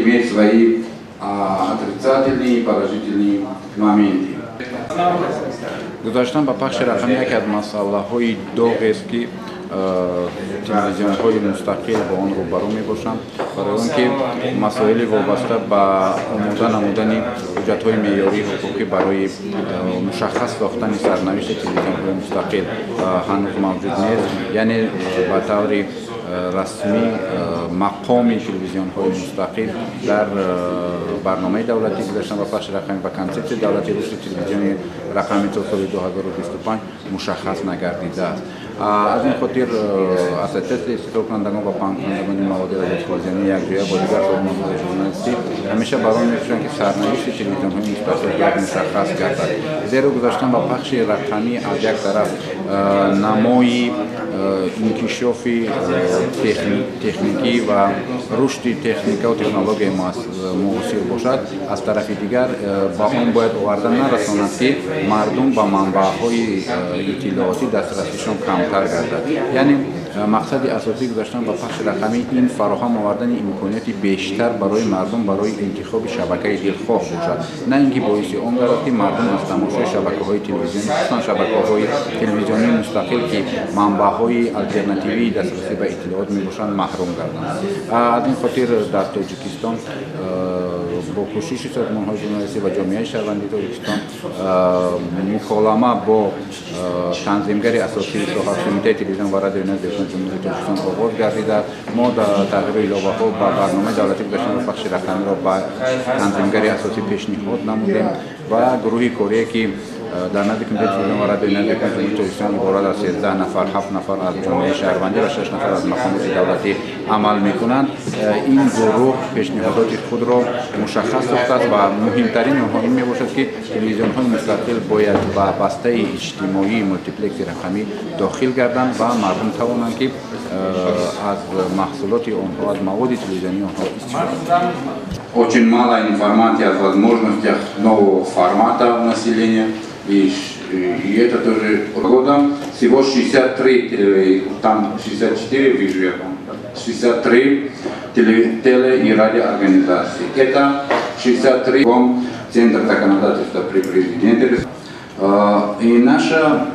имеет свои отрицательные и положительные моменты. Гузаштан ба пахши рақамӣ яке аз масъалаҳои доғест, ки телевизионҳои мустақил бо он рӯбарӯ мебошанд, барои он ки масоили вобаста ба омода намудани ҳуҷҷатҳои меъёрии ҳуқуқӣ барои мушаххас сохтани сарнавишти телевизионҳои мустақил ҳанӯз мавҷуд нест. Яъне ба таври расмӣ мақоми телевизионҳои мустақил дар барномаи давлатии гузаштан ба пахши рақамӣ ва консепсияи давлатии рушди телевизиони рақамӣ то соли 2025 мушаххас нагардидааст. Аз ин хотир Ассотсиатсияи истеҳсолкунандагон ва паҳнкунандагони маводи радиотелевизионӣ якҷоя бо дигар созмонҳои журналистӣ ҳамеша бар он мекӯшанд, ки сарнавишти телевизионҳои мустақил бояд мушаххас гардад, зеро гузаштан ба пахши рақамӣ аз як тараф намои инкишофи техникӣ ва рушди техникаву технологияи муосир бошад, аз тарафи дигар ба он бояд оварда нарасонад, ки мардум ба манбаъҳои иттилоотӣ дастрасишон камтар гардад. Яъне мақсади асосии гузаштан ба пахши рақамӣ ин фароҳам овардани имконияти бештар барои мардум барои интихоби шабакаи дилхоҳ бошад, на ин ки боиси он гардад, ки мардум аз тамошои шабакаҳои телевизионӣ, хусусан шабакаҳои телевизионии мустақил, ки манбаъҳои алтернативии дастрасӣ ба иттилоот мебошанд, маҳрум гарданд. Аз ин хотир дар Тоҷикистон бо кӯшиши созмонҳои журналистӣ ва ҷомеаи шаҳрвандии Тоҷикистон муколама бо танзимгари асосии соҳа, Кумитаи телевизион ва радиои назди Ҳукумати Ҷумҳурии Тоҷикистон, оғоз гардидааст. Мо тағйиру иловаҳо ба барномаи давлатии гузаштан ба пахши рақамиро ба танзимгари асосӣ пешниҳод намудем ва гурӯҳи корие, ки дар назди Кумитаи телевизион ва радиои назди Ҳукумати Ҷумҳурии Тоҷикистон иборат аз 13 нафар, ҳафт нафар аз ҷомеаи шаҳрвандӣ ва шаш нафар аз мақомоти давлатӣ амал мекунанд, ин гурӯҳ пешниҳодоти худро мушаххас сохтааст ва муҳимтарини онҳо ин мебошад, ки телевизионҳои мустақил бояд ба бастаи иҷтимоии мултиплекси рақамӣ дохил гарданд ва мардум тавонанд, ки аз маҳсулоти онҳо, аз маводи телевизионии онҳо истифода кунанд. Очень мало информации о возможностях нового формата у населения. И это тоже годом всего 63, там 64 вижу я, 63 теле- и радиоорганизации. Это 63 Центр законодательства при президенте. И наша